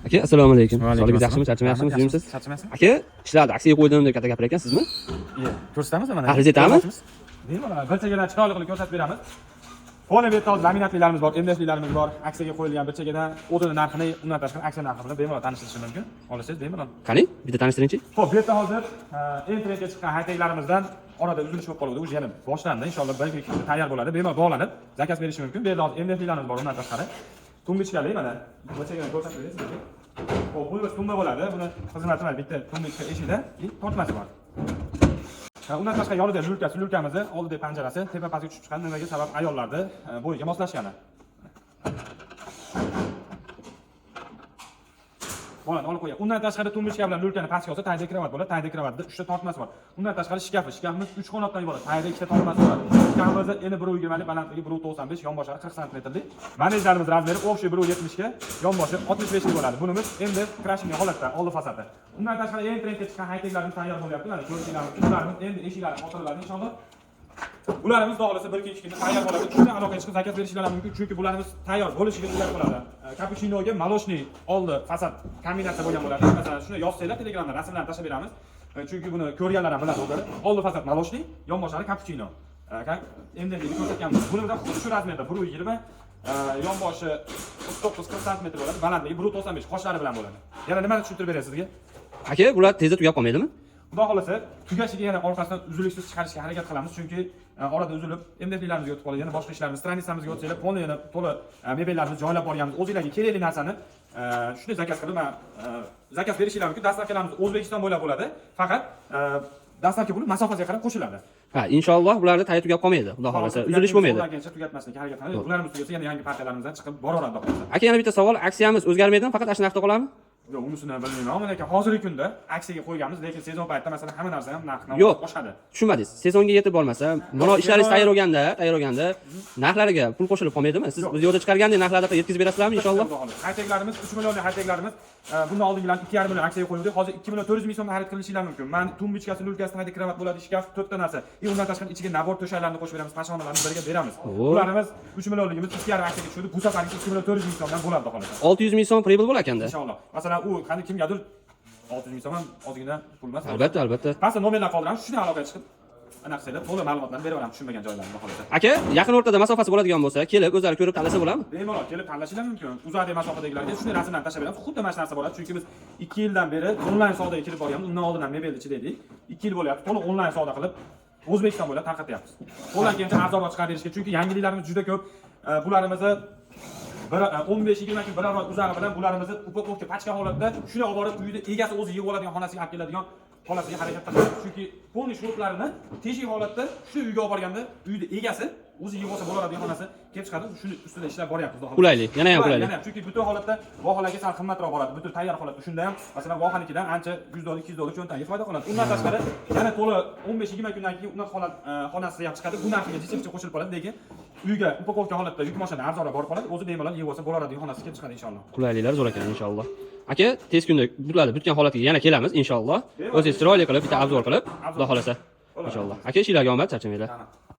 Aka, assalomu alaykum. Sog'ligingiz yaxshimi? Charchamayapsizmi? Yuribsiz? Charchamayapsizmi? Aka, ishlarni aksiyaga qo'ydim deb katta gapirayotgansizmi? Iya, ko'rsatamiz mana. Ha, rozetami? Bemalol, bir chekkadan chiroyli qilib ko'rsatib beramiz. Fona bu yerda hozir laminatlilarimiz bor, MDFlilarimiz bor. Aksiyaga qo'yilgan bir chekkadan o'zini narxini, undan tashqari aksiya narxi bilan bemalol tanishtirishi mumkin. Olsangiz bemalol. Qani, bitta tanishtiringchi. Xo'p, bu yerda hozir eng trendga chiqqan hayteklarimizdan orada uzilish bo'lib qoluvdi. Уже yana boshlandi. Inshaalloh bir ikki kunda tayyor bo'ladi. Bemalol bog'lanib, zakaz berishi mumkin. Bu yerda hozir MDFlilarimiz bor, undan tashqari. Tumbichkali mana. Bir chekkadan ko'rsatib beray sizga. Xo'p, bu tumba bo'ladi. Buni xizmati mana bitta tumbichka eshikda, tortmasi bor. Ha, undan tashqari yonida lyulkasi, lyulkamizni oldida panjarasi tepa pastga tushib chiqqan. Nimaga sabab? Ayollarni bo'yiga moslashgani. Bolani olib qo'ygan. Undan tashqari tumbichka bilan lyulkani pastga olsa, tagida kravat bo'ladi. Tagida kravatda 3 ta tortmasi bor. Undan tashqari shkafi, shkafimiz 3 qanotdan iborat. Tagida 2 ta tortmasi bor. Shkafimizni eni 1.20 lik, balandligi 1.95, yonboshlari 40 santimetrlik. Manejlarimiz razmeri общий 1.70 ga, yonboshi 65 lik bo'ladi. Bunimiz endi krashinga holatda, oldi fasadi. Undan tashqari eng trendga chiqqan hayteklarimiz tayyor bo'lyapti. Mana ko'rishinglar mumkin. Ularimiz endi eshiklari otiladi inshaalloh. Bularimiz xudo xohlasa 1-2 kunda tayyor bo'ladi. Shundan aloqaga chiqib zakaz berishlari ham mumkin, chunki bularimiz tayyor bo'lishiga ulab qoladi. Kapuchinoga молочный oldi fasad kombinatsiya bo'lgan bo'ladi. Masalan, shuni yozsanglar Telegramda rasmlarni tashlab beramiz. Chunki buni ko'rganlar ham biladi o'zlari. Oldi fasad молочный, yonboshlari kapuchino. MDD ko'rsatganmiz. Buni ham xuddi shu razmerda 1.20, yonboshi 39-40 sm bo'ladi, balandligi 1.95 qoshlari bilan bo'ladi. Yana nimani tushuntirib beray sizga? Aka, bular tezda tugab qolmaydimi? Xudo xohlasa tugashiga yana orqasidan uziliksiz chiqarishga harakat qilamiz, chunki orada uzilib MDFlarimizga o'tib qoladi, yana boshqa ishlarimiz, stranitsamizga o'tsanglar, полный yana to'la mebellarimizni joylab borganmiz. O'zinglarga kerakli narsani shunday zakaz qilib, man zakaz berishinglar mumkin. Dastavkalarimiz O'zbekiston bo'ylab bo'ladi. Faqat dastavka puli masofasiga qarab qo'shiladi. Ha, inshaalloh bularda tayi tugab qolmaydi. Xudo xohlasa, uzilish bo'lmaydi. Qo'ldan tugatmaslikka harakat qilamiz. Bularimiz tugasa yana yangi partiyalarimizdan chiqib boraveradi, xudo xohlasa. Aka, yana bitta savol, aksiyamiz o'zgarmaydimi? Faqat ana shu narxda qoladimi? Yo'q, unisini bilmayman, lekin hozirgi kunda aksiyaga qo'yganmiz, lekin sezon paytida masalan hamma narsa ham narx Yo'q. oshadi. Tushunmadingiz. Sezonga yetib bormasa, mana ishlaringiz tayyor bo'lganda narxlariga pul qo'shilib qolmaydimi? Siz Yo'q. biz yo'lda chiqargandek narxlarda yetkazib berasizlarmi inshaalloh? Hayteklarimiz 3 millionlik hayteklarimiz, bundan oldingilar 2,5 million aksiyaga qo'yildi. Hozir 2 million 400 ming so'mga xarid qilishingiz mumkin. Man tumbichkasi, luljkasi, tagida kravat bo'ladi, shkaf, to'rtta narsa. И undan tashqari ichiga набор to'shaklarni qo'shib beramiz, pashonalarni birga beramiz. Bularimiz 3 millionligimiz 2,5 aksiyaga tushdi. Bu safargi 2 million 400 ming so'mdan bo'ladi xohlasa. 600 ming so'm прибыль bo'lar ekanda. Inshaalloh. Masalan, u qani kimgadir 600 ming so'm ham ozgina pul emas. Albatta, albatta. Pastda nomerlar qoldiramiz, shunday aloqaga chiqib anaqa qilsanglar, to'liq ma'lumotlarni berib yuboramiz tushunmagan joylarini xohlasa. Aka, yaqin o'rtada masofasi bo'ladigan bo'lsa, kelib o'zlari ko'rib tanlasa bo'ladimi? Bemalol kelib tanlashinglar mumkin. Uzoqdagi masofadagilarga shunday rasmlarni tashlab beramiz. Xuddi mana shu narsa bo'ladi. Chunki biz 2 yildan beri onlayn savdoga kirib borganmiz. Undan oldin ham mebel ichida edik. 2 yil bo'lyapti. To'liq onlayn savdo qilib O'zbekiston bo'ylab tarqatyapmiz. Qo'ldan kelgancha arzonroq chiqarib berishga, chunki yangiliklarimiz juda ko'p. Bularimizni bir 15-20 kun bir oy uzog'i bilan bularimizni упаковка pachka holatda shuni olib borib uyda egasi o'zi yig'ib oladigan xonasiga olib keladigan holatiga harakat qilamiz. Chunki полный shloplarini teshik holatda shu uyga olib borganda uyda egasi o'zi yig'ib olsa bo'laveradigan xonasi kelib chiqadi. Shuni ustida ishlab boryapmiz, xudo xohlasa. Qulaylik, yana ham qulaylik. Yana ham, chunki butun holatda vohalarga sal qimmatroq boradi. Butun tayyor holatda shunda ham masalan vohanikidan ancha 100 dollar, 200 dollar cho'ntagiga foyda qoladi. Undan tashqari yana to'la 15-20 kundan keyin unaqa holat xonasi ham chiqadi. Bu narxiga jicha qo'shilib qoladi, lekin uyga упаковка holatda yuk mashinada arzonroq borib qoladi. O'zi bemalol yig'ib olsa bo'laveradigan xonasi kelib chiqadi inshaalloh. Qulayliklar zo'r ekan inshaalloh. Aka, tez kunda bularni bitgan holatiga yana kelamiz inshaalloh. O'zingiz chiroyli qilib bitta обзор qilib, xudo xohlasa. Inshaalloh. Aka, ishinglarga omad, charchamanglar. Rahmat.